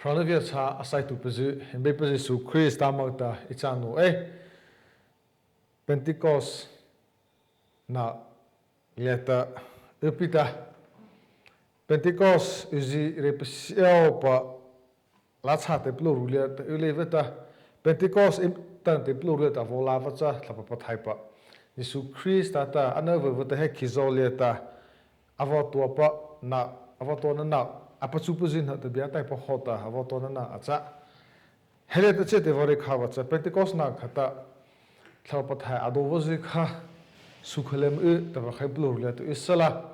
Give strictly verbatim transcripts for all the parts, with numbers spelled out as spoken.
Hrona viasa a saituhpazy, Abeipa Zisu Krista moh ta ei cha naoh ei. Pentecost na liata y pi ta. Pentecost yzie reipasia awpa lâ châ ta ei palôhru liata y leipa ta. Pentecost eima tah ta ei palôhru liata a vaw lâpa cha Thlahpa Pathaihpa Zisu Krista ta ano vaw ta he khizaw liata a vaw tuapa na, a vaw tuana na, a pachupazy hnohta bie a taipa hawhta a vaw tuana na a châ. He liata chhao tei vaw reih khapa cha Pentecost na khata Thlahpa Pathaihpa a dôveizy kha su kha lei ma y tahpa kha ei palôhru liata y sala.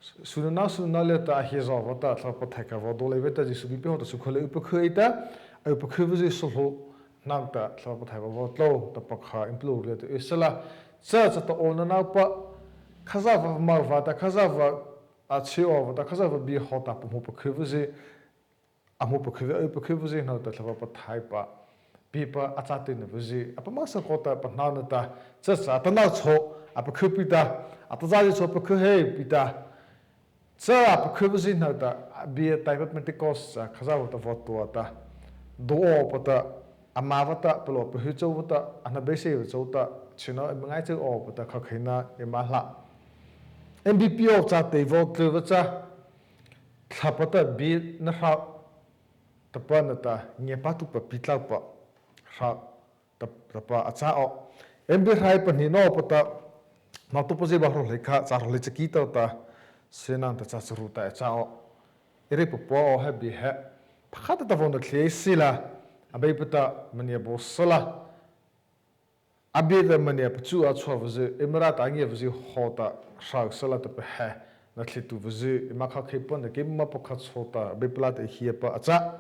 Su nano su nano liata a hizaw vâta Thlahpa Pathaihpa kha vaw dôvei leipa ta Zisu biepi hawhta su kha lei y pakhy ei ta, a y pakhypazy sahlao hnohta Thlahpa Pathaihpa vaw tlô tahpa kha ei palôhru liata y sala. Cha chata awnanopa Khazohpa moh vâta, Khazohpa a chhao vâta, Khazohpa bie hawhta pahmô pakhypazy, a hmô pakhy, a y pakhypazy hnohta Thlahpa Pathaihpa biepa a châ tyhna pazy a pamasa kawta pahno na ta, cha cha atanoh chhao a pakhy pi ta, atazâ zy chhao pakhy heih pi ta. Cha a pakhypazy hnohta a bie a taipa Pentecost cha Khazohpa ta vaw tua ta, dao awpa ta, ama vâta palôh pahy chô vâta, a hnabeiseihpa chô ta, chhao eima ngaita awpa ta khokheina eima la. Eima biepi aw cha tei vaw tlyhpa cha Thlahpa ta bie na hro tahpa nata ngiapâtuhpa pi tlôpa hro ta, tahpa a châ aw. Eima Biehrai pahnina awpa ta, Hmotaopazy bu hrawh hleikha, châ hrawh hleikha kito ta, syno nata châ charu ta a châ aw. Ei reih papua aw he bie he, pakha ta ta vaw nathlie sala, Abeipa ta maniah bao sala. A bie ta maniah pachu a chhuahpazy, eima râh ta a ngiahpazy hawhta hro sala tahpa he, nathlietuhpazy eima kha khei pa na keima pakha chhao ta Abeipa lâta ei hiapa a châ.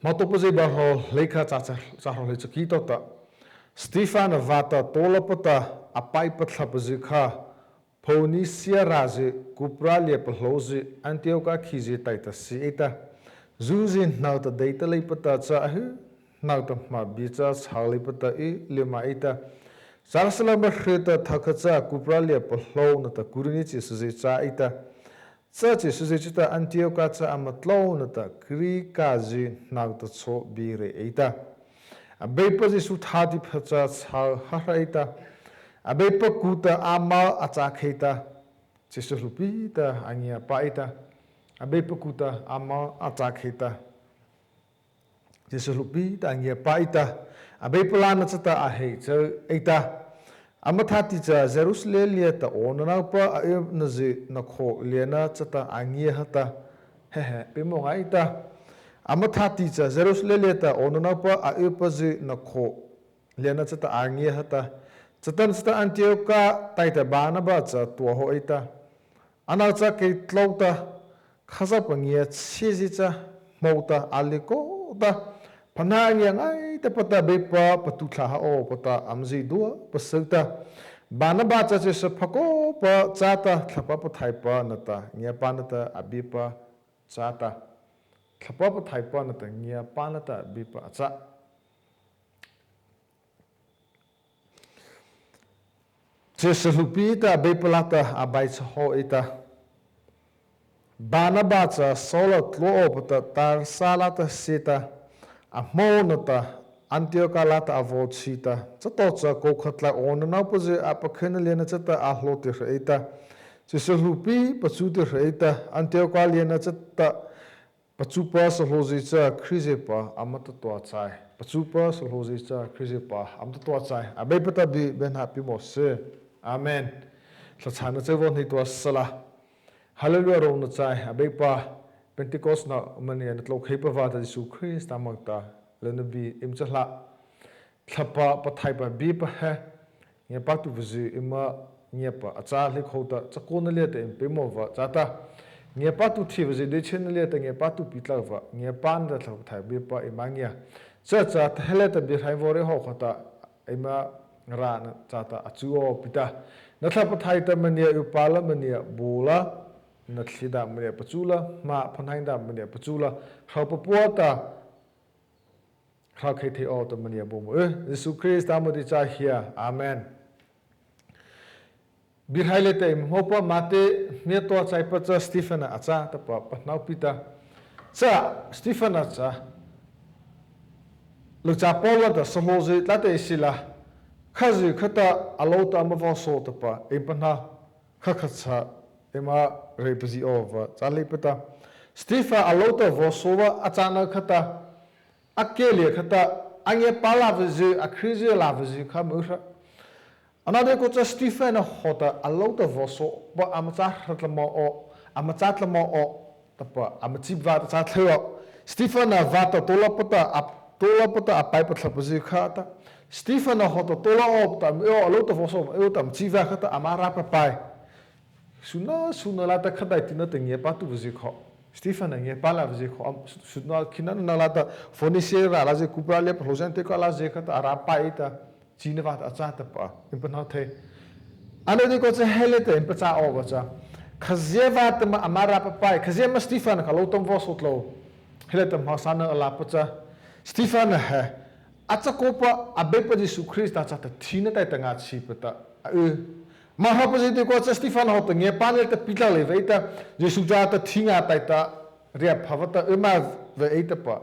Hmotaopazy bu hrawh hleikha, châ, châ hrawh hleikha kito ta, Stiphana vâta tawlapa ta a paih pathlapazy kha, Phônikia râhzy, Kupro liata pahlaozy, Antioka khizy taihta sie ei ta. Zuzy hnohta deita leipa ta cha a hy hnohta hmah bie cha chhao leipa ta y lymâ ei ta. Châhrasala hmahta thokha cha Kupro liata pahlao nata Kurini chyhsazy châ ei ta. Cha chyhsazy chata Antioka cha ama tlôna ta Grikazy hnohta chhao bie reih ei ta. Abeipa Zisu Thâtihpha cha chhao ha hra ei ta. Abeipa ku ta âmo a châ khei ta, chyhsa hluhpi ta a ngiapâ ei ta. Abeipa ku ta âmo a châ khei ta, chyhsa hluhpi ta a ngiapâ ei ta. Abeipa lâna chata a hei chho ei ta. A mathâtih cha Jerusalem liata awnanopa a ynazy nakhaw liana chata a ngia ha ta. He he, peimawh ngaita. A mathâtih cha Jerusalem liata awnanopa a ypazy nakhaw liana chata a ngia ha ta. Chatanachata Antioka taihta Barnaba cha tua haw ei ta. Ano cha kei tlô ta, Khazohpa ngiachhiezy cha hmô ta, a ly kaw ta, phahnai a ngia ngaitapa ta Abeipa patu thlâh ha awpa ta ama zydua pasa ta. Barnaba cha chyhsa pha kawpa châ ta, Thlahpa Pathaihpa nata ngiapâna ta a biepa châ ta. Thlahpa Pathaihpa nata ngiapâna ta a biepa a châ. Chyhsa hluhpi ta Abeipa lâta a bai châ haw ei ta. Barnaba cha Saula tlua awpa ta Tarsa lâta sie ta, a hmôna ta Antioka lâta a vaw chhi ta. Chatawhcha kô khatlai awnanopazy a pakhyna liana chata a hlaotuh hra ei ta. Chyhsa hluhpi pachutuh hra ei ta. Antioka liana chata pachupa sahlaozy cha Krizyhpa ama tao tua chai. Pachupa sahlaozy cha Krizyhpa ama tao tua chai. Abeipa ta bie byhnâ pie mawh sy. Amen. Thlahchhâna châ vaw hnei tua sala. Hallelujah, rônah chai Abeipa, Pentecost na maniah na tlôkheipa vâta Zisu Krista moh ta, lâna bie eima châ la. Thlahpa Pathaihpa biepa he, ngiapâtuhpazy eima ngiapâ a châ leipa ta, chakaona liata eima peimawh vâ châ ta. Ngiapâtuh thiehpazy deichhâna liata ngiapâtuh pi tlôh vâ, ngiapâna ta Thlahpa Pathaihpa biepa eima ngia. Chacha, he liata Biehrai vaw reih haw khata, eima râh na chata a chu aw pi ta. Na Thlahpa Pathaihpa ta maniah ypa la maniah bao la, na thlie ta maniah pachu la, hmah phahnai ta maniah pachu la, hroh papua ta hroh khei thei aw ta maniah bao mawh y. Zisu Krista moh ta ei cha hia. Amen. Biehrai liata eima hmôpa Mate hmia tua chaipa cha Stiphana a châ tahpa pahno pi ta. Cha Stiphana cha, Lôh Châ Pawla ta sahlaozy tlai ta ei sila, khazia khata a lô ta ama vaw sawh tahpa eima pahno kha kha cha, eima reipazy awpa châ leipa ta, Stiphana a lô ta vaw sawh a châna khata, a kei liata khata, a ngiapâ leipazy, a Krizyhpa leipazy kha ama y hra. Ano deikua cha Stiphana hawhta a lô ta vaw sawhpa ama châ hra tlyma aw, ama châ tlyma aw tahpa ama chi vâta châ thei aw. Stiphana vâta taola pata a, taola pata a pai pathlapazy kha ta, Stiphana hawhta taola awpa ta ama y aw, a lô ta vaw sawh ama y aw ta ama chi vâ khata ama râ papai, suna suna lâta khataih tina ta ngiapâtuhpazy kha, Stiphana ngiapâ leipazy kha, am- suna khina na lâta Phônisia râh lâzy, Kupro lâ, palôh zy, Antiôkô lâzy khata a râ pai ta, china vâta a châ tahpa eima pahno thei. Ano deikua cha he liata eima pachâ awpa cha, khazia vâta ma ama râ papai, khazia ma Stiphana kha lô ta vaw sawh tlôh, he liata hmâ sâna a lâpa cha, Stiphana he a chakaopa Abeipa Zisu Krista châta thina taihta ngâchhihpa ta a y. Ama hropazy deikua cha Stiphana hawhta ngiapâna liata pi tlô leipa ei ta, Zisu châta thi ngâ taihta riahphapa ta y ma vei ei tahpa,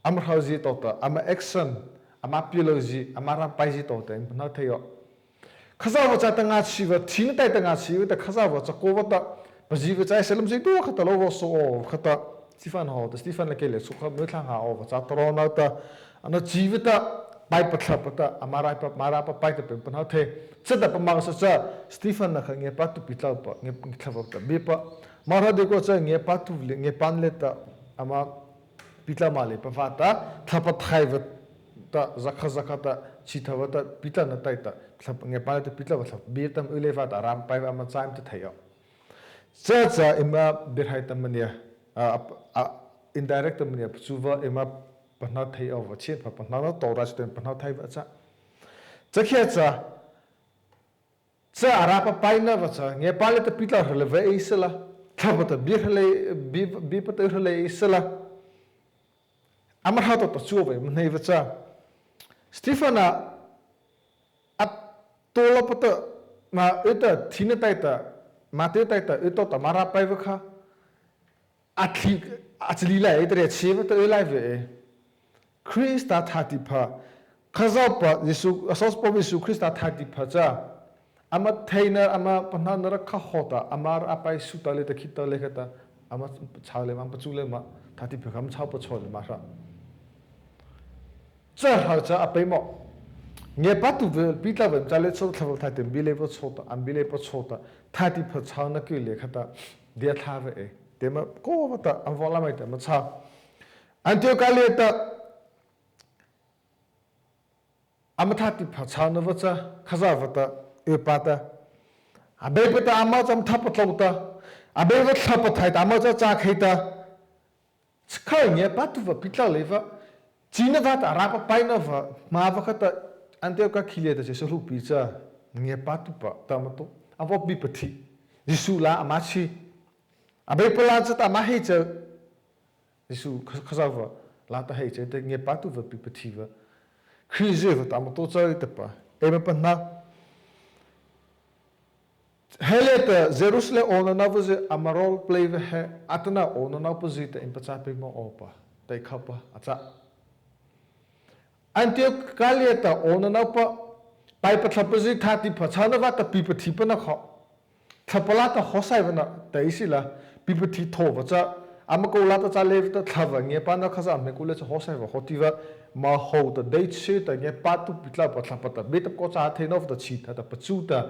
ama hrozy tawhta ama action, ama pilazy, ama râ paizy tawhta eima pahno thei aw. Khazohpa châta ngâchhihpa, thina taihta ngâchhihpa ta Khazohpa chakaopa ta, pazipa chaipa, Salem zydua khata lô vaw sawh awpa khata, Stiphana hawhta, Stiphana kei liata sawh kha ama y thlâh ngâ awpa châ tawhna ta, ano chipa ta, pai pathlapa ta ama râ pa- ama râ papai ta eima pahno thei. Chata pamasa cha, Stiphana kha ngiapâtuhpa pi tlôpa, ngiapâ- Thlahpa ta bipa. Ama hro deikua cha ngiapâtuhpa liata, ngiapâna liata ama pi tlô ma leipa vâta, Thlahpa Pathaihpa ta zakha zakha ta, chhihthapa ta pi tlôna taihta, Thlahpa- ngiapâna liata pi tlôpa Thlahpa bie ta ama y leipa vâta a râ papai ama châ eima thei aw. Cha cha eima biehrai ta mania, a- a- indirect ta mania pachupa eima pahno thei awpa, chhihpa pahno na tawhta chata eima pahno thei awpa cha, cha khiah cha, cha a râ papaina awpa cha, ngiapâna liata pi tlô hra leipa ei sala, Thlahpa ta bie hra lei- bie- biepa ta y hra lei ei sala, ama hro tawhta chu awpa eima hneipa cha, Stiphana a taola pata, ama y ta thina taihta, ama tao taihta y tawhta ama râ paipa kha, a thi- a chali lai ei ta, riahphapa ta y lai vei ei. Krista thâtihpha, Khazohpa Zisu, a sawchapawpa Zisu Krista thâtihpha cha, ama theina, ama pahnona rakha hawhta ama râ pai su ta liata khita lei khata, ama châ lei ma, ama pachu lei ma, thâtihpha kha ama châ pachâ lei ma hra. Cha hra cha a peimawh, ngiapâtuhpa pi tlôpa eima châ lei chôta, Thlahpa Pathaihpa ta eima bie leipa chôta, ama bie leipa chôta, thâtihpha châna kei liata khata, dia thlâh vei ei, tei ma kawpa ta ama vaw lâ maih ta ama châ. Antiôkô liata ama thâtihpha châna awpa cha, Khazohpa ta ypa ta, Abeipa ta ama châ ama tha patlô ta, Abeipa Thlahpa Pathaihpa ta ama châ châ khei ta, chakha ngiapâtuhpa pi tlô leipa, china vâta a râ papaina awpa, ama awpa khata, Antiôkô khih liata chyhsa hluhpi cha, ngiapâtuhpa ta ama tao, a vaw pi pathi, Zisu lâ ama chhi, Abeipa lâ chata ama hei cha, Zisu Kha- Khazohpa lâta hei cha ta ngiapâtuhpa pi pathipa, Krizyhpa ta ama tao cha ei tahpa eima pahno. He liata Jerusalem awnanopazy ama rôle playpa he, atanoh awnanopazy ta eima pachâ peimawh awpa, tei khâpa a châ. Antiôkô liata awnanopa, pai pathlapazy thâtihpha châna vâta pi pathipa na kha, Thlahpa lâta hawsaipa na tei ei sila, pi pathi tho awpa cha, ama kô lâta châ leipa ta Thlahpa ngiapâna Khazohpa hmiakô liata cha hawsaipa hawtipa, ama hawhta deichhih ta ngiapâtuhpa pi tlôpa Thlahpa ta bie ta pakaw châ thei nawpa ta chhihthapa ta pachu ta,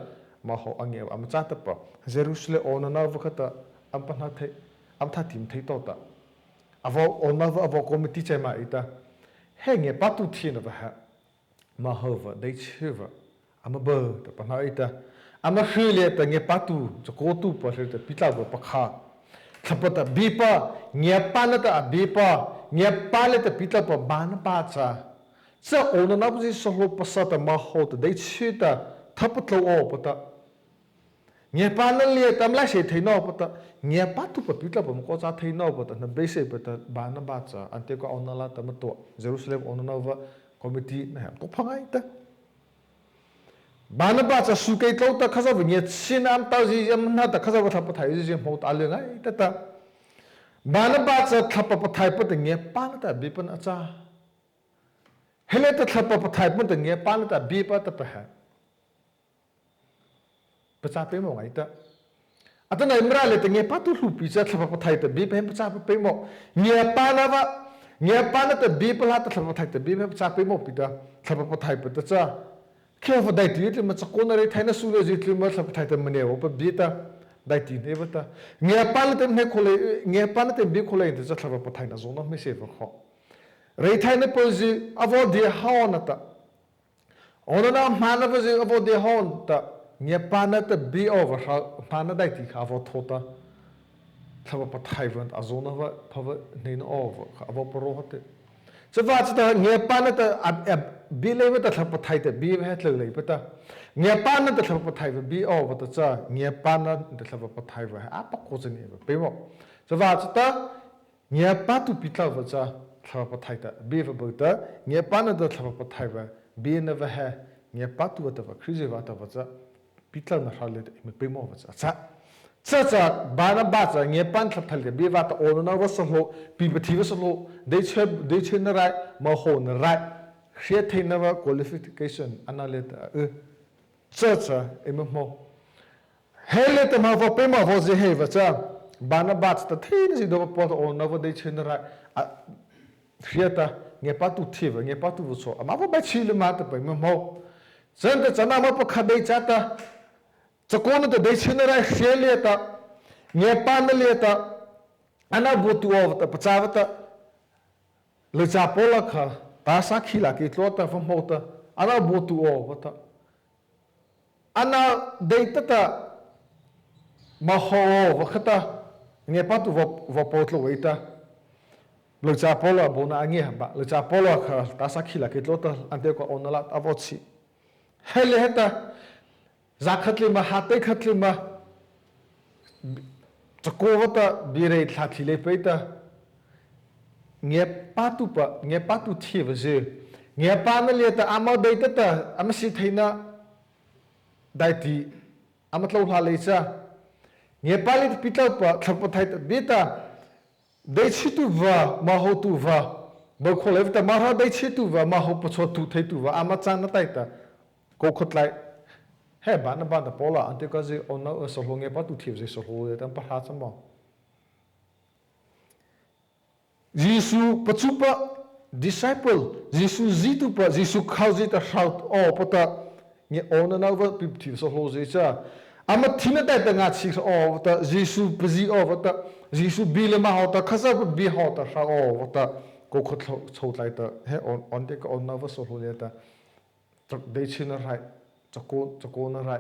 ama hawh a ngiah ama châ tahpa, Jerusalem awnanopa khata, ama pahno thei, ama thâtih ma thei tawhta, a vaw awnanopa a vaw committee chai ma ei ta, he ngiapâtuhpa thihnapa he, ama hawhpa deichhihpa, ama bao ta pahno ei ta, ama hry liata ngiapâtuhpa, chakaotuhpa hry ta pi tlôpa pakha, Thlahpa ta biepa, ngiapâna ta a biepa, ngiapâna liata pi tlôpa Barnaba cha, cha awnanopazy sahlao pasa ta ama hawhta deichhih ta, tha patlô awpa ta, ngiapâna liata ama laiseih thei nawpa ta, ngiapâtuhpa pi tlôpa ama kaw châ thei nawpa ta hnabeiseihpa ta Barnaba cha Antiôkô awnanopa lâta ama tao, Jerusalem awnanopa committee na he ama kaw pha ngaita. Barnaba cha su kei tlôh ta Khazohpa ngiachhiena ama taozy ama hna ta Khazohpa Thlahpa Pathaihzy hmô ta a ly ngaita ta, Barnaba cha Thlahpa Pathaihpa ta ngiapâna ta biepa a châ. He liata Thlahpa Pathaihpa ta ngiapâna ta biepa tahpa he pachâ peimawh ngaita. Atanoh eima râh liata ngiapâtuhpa hluhpi cha Thlahpa Pathaihpa ta biepa he pachâ peimawh. Ngiapâna vâ, ngiapâna ta biepa liata Thlahpa Pathaihpa ta biepa he pachâ peimawh pi ta, Thlahpa Pathaihpa ta cha, kheihawhpa daihti ei tlyma, chakaona reithaina su leizy tlyma Thlahpa Pathaihpa ta maniah awpa bie ta, daihti hneipa ta, ngiapâna ta eima hnei khao lei, ngiapâna ta eima bie khao lei ta cha Thlahpa Pathaihpa na azaona hmeiseihpa kha, reithaina pazy a vaw dia ha aw na ta, awnanopa hmâna pazy a vaw dia ha aw na ta, ngiapâna ta bie awpa hra hmâna daihti kha a vaw tho ta, Thlahpa Pathaihpa azaona vâ phapa hneina awpa kha a vaw parao ha tyh. Chavâta cha ta ngiapâna ta a, a bie leipa ta Thlahpa Pathaihpa ta bie he tlô leipa ta, ngiapâna ta Thlahpa Pathaihpa bie awpa ta cha ngiapâna ta Thlahpa Pathaihpa he a pako cha ngiapa peimawh. Chavâta cha ta ngiapâtuhpa pi tlôpa cha Thlahpa Pathaihpa ta bie awpa ta, ngiapâna ta Thlahpa Pathaihpa biena vâ he, ngiapâtuhpa tahpa Krizyhpa tahpa cha pi tlôna hra liata eima peimawhpa cha a châ. Chacha Barnaba cha ngiapâna Thlahpa Pathaihpa ta bie awpa ta awnanopa sahlao, pi pathipha sahlao, dei, dei cheina rai, mohôhna rai, hria theina vâ qualification ano liata a y. Chacha eima hmô. He liata ma vaw peimawh awpa zy he awpa cha, Barnaba chata theinazy dopa pata awnanopa dei cheina rai a hria ta, ngiapâtuhpa thiehpa, ngiapâtuhpa chhao ama vaw bai chi lymâ tahpa eima hmô. Chata cha ano ma pakha dei châ ta, chakaona ta dei cheina rai hria liata, ngiapâna liata, ano baotuh awpa ta pachâ awpa ta, Lyuhchâpa Pawla kha ta sakhi la kei tlua ta vaw hmô ta, ano baotuh awpa ta, ano dei ta ta, mohôh awpa khata, ngiapâtuhpa vaw pao tlôh ei ta, Lyuhchâpa Pawla baona a ngia hapa, Lyuhchâpa Pawla kha ta sakhi la kei tlua ta Antiokâ awnanopa lâta a vaw chhi. He liata he ta, zakha tlyma, hâtâ kha tlyma, chakao awpa ta bie reih thlâh thei leipa ei ta, ngiapâtuhpa, ngiapâtuhpa thiehpazy, ngiapâna liata âmo dei ta ta ama sie theina daihti ama tlô hla lei cha, ngiapâna liata pi tlôpa Thlahpa Pathaihpa ta bie ta, dei cheituhpa, mohôhtuhpa, bao khao leipa ta, Mara dei cheituhpa, mohôh pachhuahtuh theituhpa ama châna taihta, kô khatlai, he Barnaba nata Pawla Antiokâzy awnano sahlao, ngiapâtuhpa thiehpazy sahlao liata ama pahrâ cha ma, Zisu pachupa, disciple, Zisu zituhpa, Zisu khozie ta hro awpa ta, ngiapâna awnanopa pi pathipha sahlaozy cha, ama thina taihta ngâchhih awpa ta, Zisu pazi awpa ta, Zisu bie lymâ hawhta, Khazohpa bie hawhta hro awpa ta, kô khatlai chô tlai ta he Antiokâ awnanopa sahlao liata, dei cheina rai, chakao, chakaona rai,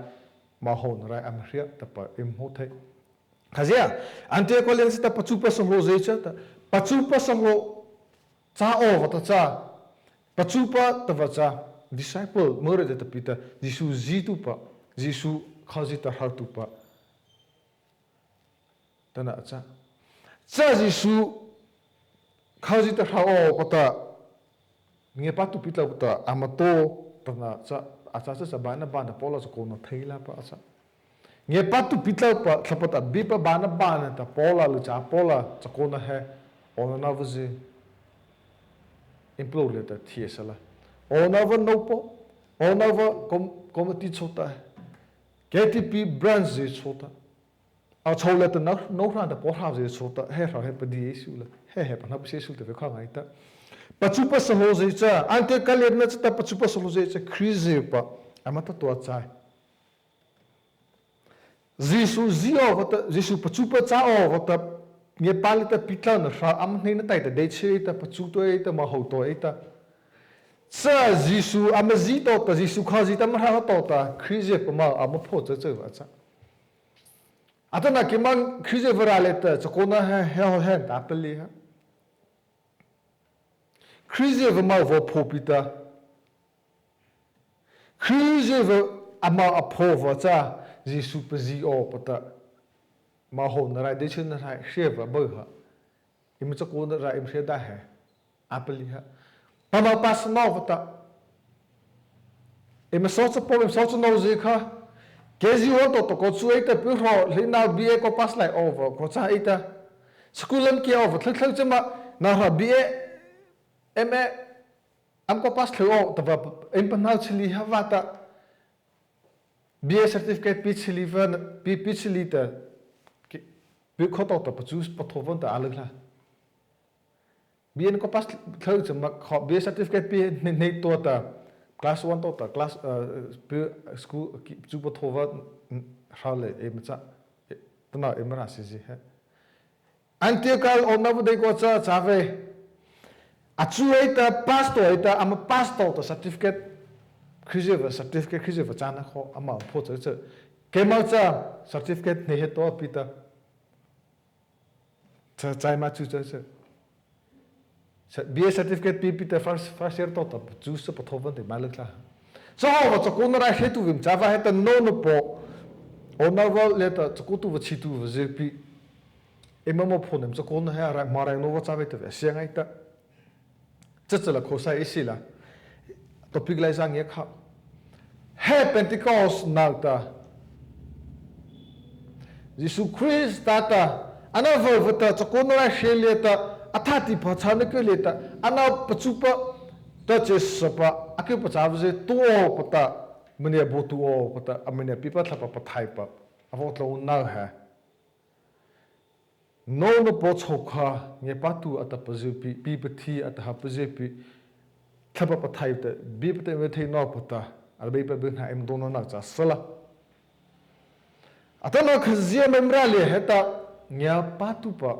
mohôhna rai ama hria tahpa eima hmô thei. Khazia, Antiokâ liana chata pachupa sahlaozy chata, pachupa sahlao châ awpa ta cha, pachupa tahpa cha, disciple, Mara dei ta pi ta, Zisu zituhpa, Zisu khozie ta hrotuhpa, tahna a châ. Cha Zisu khozie ta hro awpa ta, ngiapâtuhpa pi tlôpa ta ama tao tahna cha, a châ cha cha Barnaba nata Pawla chakaona thei leipa a châ. Ngiapâtuhpa pi tlôpa Thlahpa ta biepa Barnaba nata Pawla, Lyuhchâpa Pawla chakaona he, awnanopazy, eima palôh liata thie ei sala, awnanopa nôpaw, awnanopa com-, committee chôta, K T P branch zy chôta, a chô liata nô, nôhrana ta paw hrozy chôta, he hro he padi ei su la, he he pahno pasie su tahpa kha ngaita. Pachupa sahlaozy cha, Antiokâ liana chata pachupa sahlaozy cha Krizyhpa ama tao tua châ. Zisu zi awpa ta, Zisu pachupa châ awpa ta, ngiapâna liata pi tlôna hra ama hneina taihta dei chhie ei ta, pachu tua ei ta, mohôh tua ei ta, cha Zisu ama zi tawhta, Zisu khozie ta ama hro tawhta, Krizyhpa ma ama pho cha châ awpa a châ. Atanoh keima Krizyhpa râh liata chakaona he, he hawh he ta pali ha, Krizyhpa ma vaw phopi ta, Krizyhpa ama a pho awpa cha, Zisu pazi awpa ta, mohôhna rai, dei cheina rai hria awpa bâ ha, eima chakaona rai eima hria dei he, a pali ha, pama pasa nawpa ta, eima sawchapawpa, eima sawchanôzy kha, K G one tawhta kaw chu ei ta, pihrawh hleino B A kaw pass lai awpa kaw châ ei ta, School lam ki awpa thei thei châ ma, na ha B A, M A, ama kô pass thei awpa ta va, ama pahno chhilih ha vâta, B A certificate pi chhilih va, pi, pi chhilih ta, ki, pi khô to ta pachu pathao va ta a lâ la. B A kô pass thei châ ma kô, B A certificate pi nei, nei to ta, class one to ta, class, uh, pi school ki, chu pathao va, mm, ha lei, eima châ, eh, tana eima râh si zi he. Anti kal awnano va dei kô châ, châ vei. A chu ei ta, pass to ei ta, ama pass to ta certificate, khizipa certificate, khizipa châna kô, ama pho châ châ. Keima châ, certificate nei he to pi ta. Châ, châ ma chu châ châ. Sa-, B A certificate pi pi ta first, first year to ta, chu sa pathao va te ma lâ la. Sa ha va chakaona rai he tu vim châ va he ta no no po. Awnano va lei ta, chakaotuhpa chhituhpa zy pi. Eima mo pho nem chakaona he rai, ma rai no va châ vei ta vei, sia ngai ta. Châ châ la kho sai ei si la. Topic lai sa ngia kha. He Pentecost nao ta. Zisu Krista ta. Ano vaw va ta, chakaona rai he lei ta. A thâtihpha châna kei lei ta. Ano pachupa ta chyhsapa. A kei pachâ va zy tuh awpa ta. Mania bo tuh awpa ta. A mania pipa Thlahpa Pathaihpa. A vaw tlô nao he. No no po chhôhkha, ngiapâtuh a tahpa zy pi, pi pathi a tahpa zy pi, Thlahpa Pathaihpa ta, bie pata eima thei nawpa ta, Abeipa byhnâ eima dona nao châ sala. Atanoh khazia ma eima râh lei heta, ngiapâtuhpa,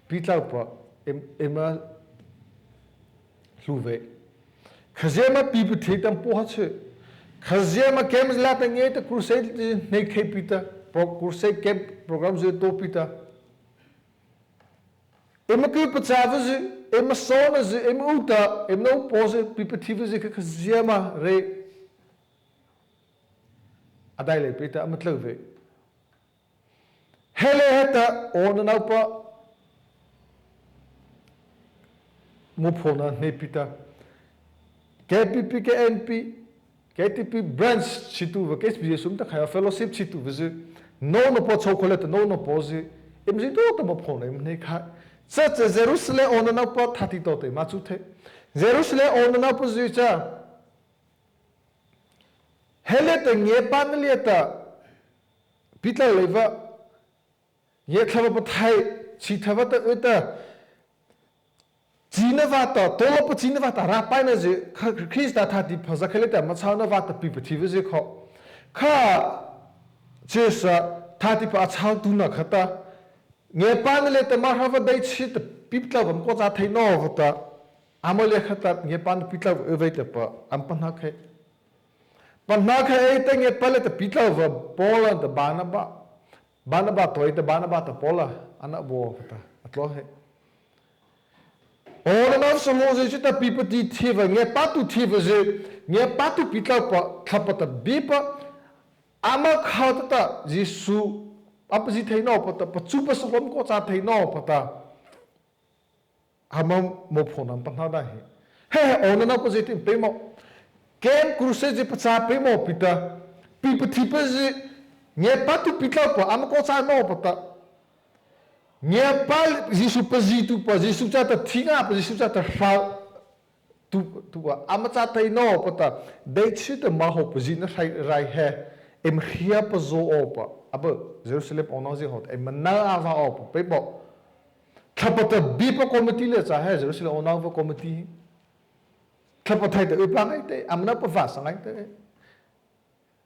pi tlôpa, eim-, eima hluh vei. Khazia ma pi pathi ta pôh ha châ. Khazia ma camp la ta ngiah ta crusade hnei khei pi ta, pro-, crusade camp program zy to pi ta. Eima kei pachâ va zy, eima sona zy, eima u ta, eima no po zy, pi pathi va zy kha khazia ma rei. A dai lei pi ta, ama tlô vei. He lei heta, awnanopa, mo phona hnei pi ta. K P P, K N P, K T P branch chhituhpa, K P P sum ta khai fellowship chhituhpa zy. No no po chhôhkha lei ta, no no po zy. Eima zy to ta mo phona eima hnei khai. Châ châ Jerusalem awnanopa thâtih to ta eima chu thei. Jerusalem awnanopa zy châ. He lei ta ngiapâna lei ta, pi tlô lei va, ngiah Thlahpa Pathaih, chi tha va ta u ta, china va ta, tawlapa china va ta, rapaina zy, kha Krista thâtihpha za kha lei ta, ama châna va ta pi pathi va zy kho. Kha, chyhsa, thâtihpha a châ tu na kha ta, ngiapâna lei ta, Mara va dei chi ta, pi tlôpa ama kô châ thei nawpa ta, ama lei kha ta, ngiapâna pi tlôpa u vei ta pa, ama pahno khai. Pahno khai ei ta ngiapâ lei ta pi tlôpa Paula ta Barnaba. Barnaba to ei ta Barnaba ta Paula, ano bo pa ta, a tlô he. Awnano sahlao zy chi ta pi pathi thiehpa, ngiapâtuh thiehpa zy, ngiapâtuh pi tlôpa, Thlahpa ta biepa, ama kha ta ta, Zisu, a pazi thei nawpa ta, pachupa sahlao ama kô châ thei nawpa ta. Ama mo phona pahno dei he. He, he, awnanopa zy ti peimawh. Camp crusade zy pachâ peimawh pi ta. Pi pathipa zy, ngiapâtuh pi tlôpa, ama kô châ nawpa ta. Ngiapâ Zisu pazituhpa, Zisu châta thi ngâpa, Zisu châta hra tu, tupa, ama châ thei nawpa ta. Dei chi ta ama hawhpa zy na hrai, rai he. Eima hria pazao awpa. Aba, Jerusalem awnano zy hawh ta, eima nao a va awpa. Peimawh. Thlahpa ta biepa committee lei châ he, Jerusalem awnano va committee. Thlahpa thei ta u pa ngai te, ama nao pa va sa ngai te.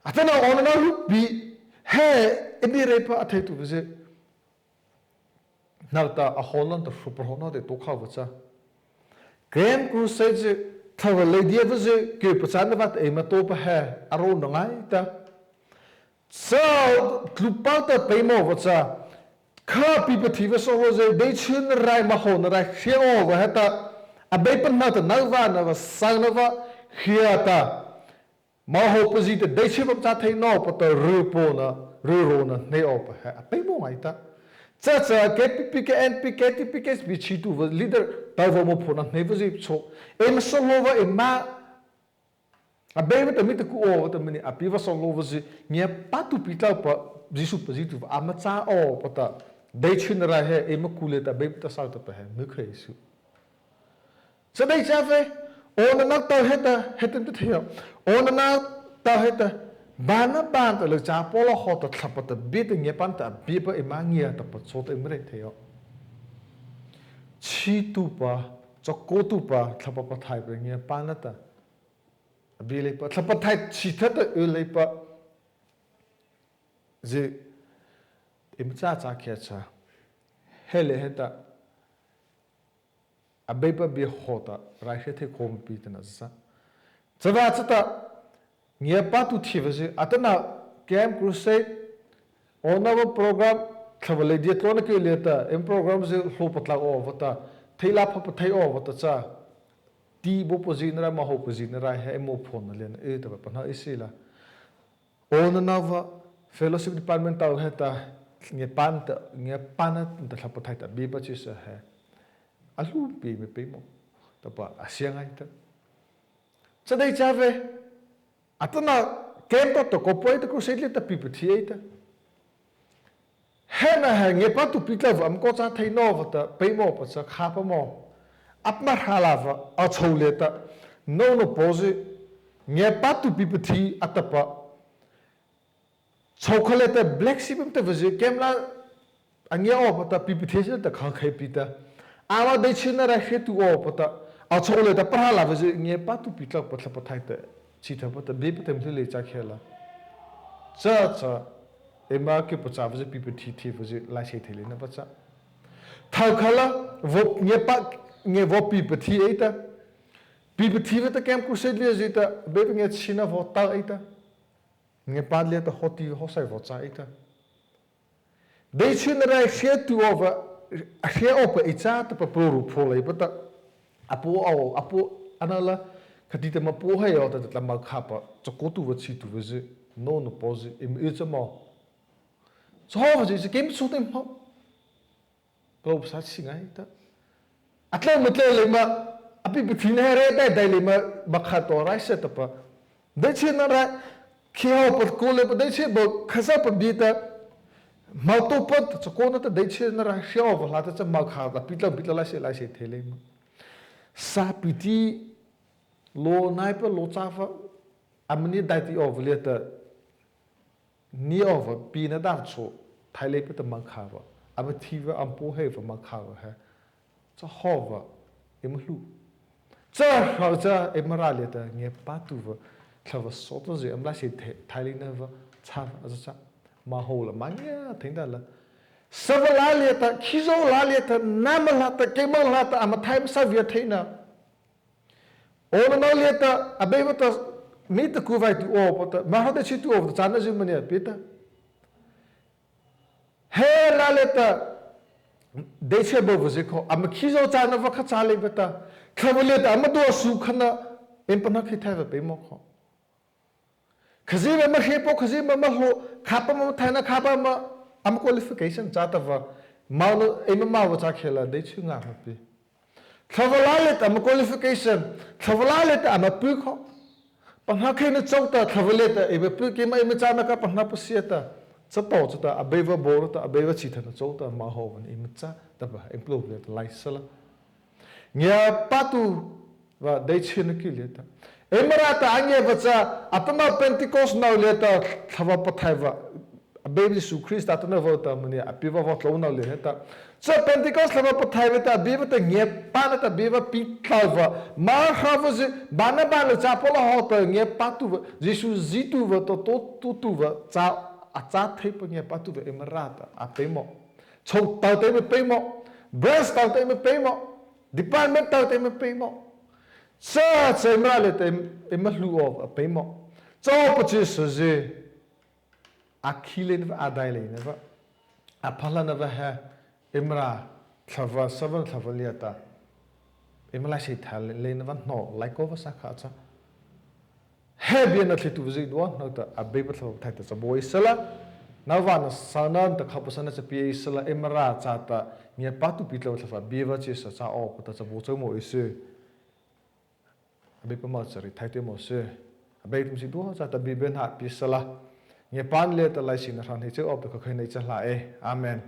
Atanoh awnano hluhpi, he, eima reipa a theituhpa zy. Nao ta a hawhna ta hru pa hawhna te to kha va châ. Camp crusade zy, thava leidia va zy, kei pachâna va ta eima to pa he, a rônah ngai ta. Châ, tlu pa ta peimawh va châ. Kha pi pathipa sahlao zy, dei chi na rai, ama hawhna rai, hria awpa heta. Abeipa hnohta nao va, nao va, sona va, hria ta. Ama hawhpa zy ta dei chi pa châ thei nawpa ta ryhpawna, ryhraona hnei awpa he, a peimawh ngai ta. Châ châ, K P P, K N P, K T P, K S P chhituhpa leader, tao va mo phona hnei va zy chô. Eima sahlao va, eima Abeipa ta mi ta ku awpa ta mania pi va sahlao va zy, ngiapâtuhpa pi tlôpa, Zisu pazituhpa, ama châ awpa ta. Dei chuna rai he eima ku liata Abeipa ta sao tahpa he mi khei su. Cha dei cha vei, awnano tao heta, heta ta thei aw. Awnano tao heta, Barnabas ta lei cha Paul hawhta Thlahpa ta bie ta ngiapâna ta a biepa eima ngia tahpa chôta eima rei thei aw. Chhituhpa, chakaotuhpa, Thlahpa Pathaihpa ngiapâna ta a bie leipa, Thlahpa Pathaih chhihthata y leipa zy eima cha cha khei cha. He liata heta, Abeipa bie hawhta raihria thei khao ma pi tahna zy sa. Chavâta chata, ngiapâtuh thiehpa zy, atanoh camp, crusade, awnanopa program, Thlahpa leidia tlôna kyh liata, eima program zy hlaopa tlâ awpa ta, theilâ phapa thei awpa ta cha, ti baopa zy na rai, mohôhpa zy na rai, he eima phaohna liana y tahpa pahno ei sila. Awnanopa, fellowship department tao heta, ngiapâna ta, ngiapâna ta Thlahpa Pathaih ta a biepa chyhsa he, a hluhpi ma peimawh tahpa a sia ngaita. Cha dei cha vei, atanoh camp ta, ta kawpa ei ta, crusade liata pipathi ei ta. He na he ngiapâtuhpi tlôpa ama kaw châ thei nawpa ta peimawhpa cha khâpa maw. Ama hra lâpa a chô liata, nô nô paw zy, ngiapâtuhpi pathi a tahpa. Chô kha liata Black Sheep ama tahpa zy, camp lâ a ngia awpa ta pipathi zy ta khang khei pi ta. Ama dei chuna raihriatuh awpa ta, a chô liata ama hra lâpa zy, ngiapâtuhpi tlôpa Thlahpa Pathaih ta, chhihthapa ta biepa ta eima hluh lei cha khei la. Cha cha, eima kyhpachâpa zy pipathi thiehpa zy laiseih thei leina pa cha. Thokha la, vaw, ngiapâ, ngia vaw pipathi ei ta. Pipathi vâta camp, crusade liata zy ta, Abeipa ngiachhiena vaw tao ei ta. Ngiapâ liata hawti hawsai vaw châ ei ta. Dei chuna raihriatuh awpa, hria awpa ei châ tahpa palôhru phaoh leipa ta. A paw aw, a paw, ano la, khati ta ma paw hei aw ta, ta tla ma khâpa, chakaotuhpa chhituhpa zy, nô nô paw zy, eima y cha maw. Chahawhpa zy, zy keima chô ta eima hmô. Palôh pasa si ngai ta. A tlô ma tlô lei ma, a pipathina he rei dai dai lei ma, ma khâ to raihria tahpa. Dei chuna rai, khihawhpa kaw leipa dei chuna ba, Khazohpa bie ta, hmo to pa ta, chakaona ta dei chuna rai, hria awpa hla ta cha ma khâ ta, pi tlô, pi tlô laiseih, laiseih thei lei ma. Sa pi ti, lô naipa, lô châpa, ama nie daihti awpa liata, nie awpa pina dâh chô thai leipa ta ma khâpa, ama thipa, ama paw heipa ma khâpa he, chahawhpa, eima hluh. Cha hra cha eima râh liata ngiapâtuhpa, Thlahpa sawchapazy ama laiseih thei, thai leina pa, châ, a châ, ma hawh la, ma ngia thei ta la. Sapa la liata, khizaw la liata, nama la ta, keima la ta, ama thai ma sa via theina. Awnano liata, Abeipa ta, mi ta ku vaituh awpa ta, ma hra dei chituh awpa ta, châna zy ma ngia pi ta. He la liata, dei chuna baopa zy kha, ama khizaw châna pa kha châ leipa ta. Thlahpa liata, ama dua su khana, eima pahno khei thaipa peimawh kha. Khazia ma ma hria paw, khazia ma ma hlaw, khâpa ma ma thaina, khâpa ma, ama qualification châ tahpa, ma no, eima ma va châ khei la, dei chu ngâ ma pi. Thlahpa la liata ama qualification, Thlahpa la liata ama pu kha. Pahno kheina chô ta, Thlahpa liata eima pu keima eima châna kha pahno pasia ta. Chatawhcha ta, Abeipa baona ta, Abeipa chhihthana chô ta, ma hawhpa eima châ tahpa, eima palôh liata laiseih la. Ngiapâtuhpa dei chuna kyh liata. Eima râh ta a ngiapa cha, atanoh Pentecost no liata, Thlahpa Pathaihpa, Abeipa Zisu Krista atanoh vaw ta mania, a piepa vaw tlô no liata heta. Cha Pentecost Thlahpa Pathaihpa ta, a biepa ta ngiapâna ta, a biepa pi tlôpa, Mara hawhpa zy, Barnabas lei cha Paul hawhta ngiapâtuhpa, Zisu zituhpa, to, to, to, tuhpa, cha, a châ theipa ngiapâtuhpa eima râh ta, a peimawh. Chô tao ta eima peimawh, branch tao ta eima peimawh, department tao ta eima peimawh. Cha, cha eima râh liata eima, eima hluh awpa a peimawh. Châ awpa chyhsa zy, a khi leina pa, a dai leina pa, a pha leina pa he, eima râh, Thlahpa, sapa Thlahpa liata, eima laiseih thai leina pa no, lai kaw pa sa kha cha. He bie nathlietuhpazy dua no ta, Abeipa Thlahpa Pathaih ta cha baw ei sala. Novâhna sona ta khâpa sona cha pie ei sala, eima râh châta, ngiapâtuhpi tlôpa Thlahpa bie pa chyhsa châ awpa ta cha baw chô mawh ei sy. Abeipa moh cha reithai tyh mawh sy. Abeipa ta eima zie dua châta bie byhnâ pie sala. Ngiapâna liata laiseihna hra hnei chô awpa ta khokheina ei cha hlâ ei. Amen.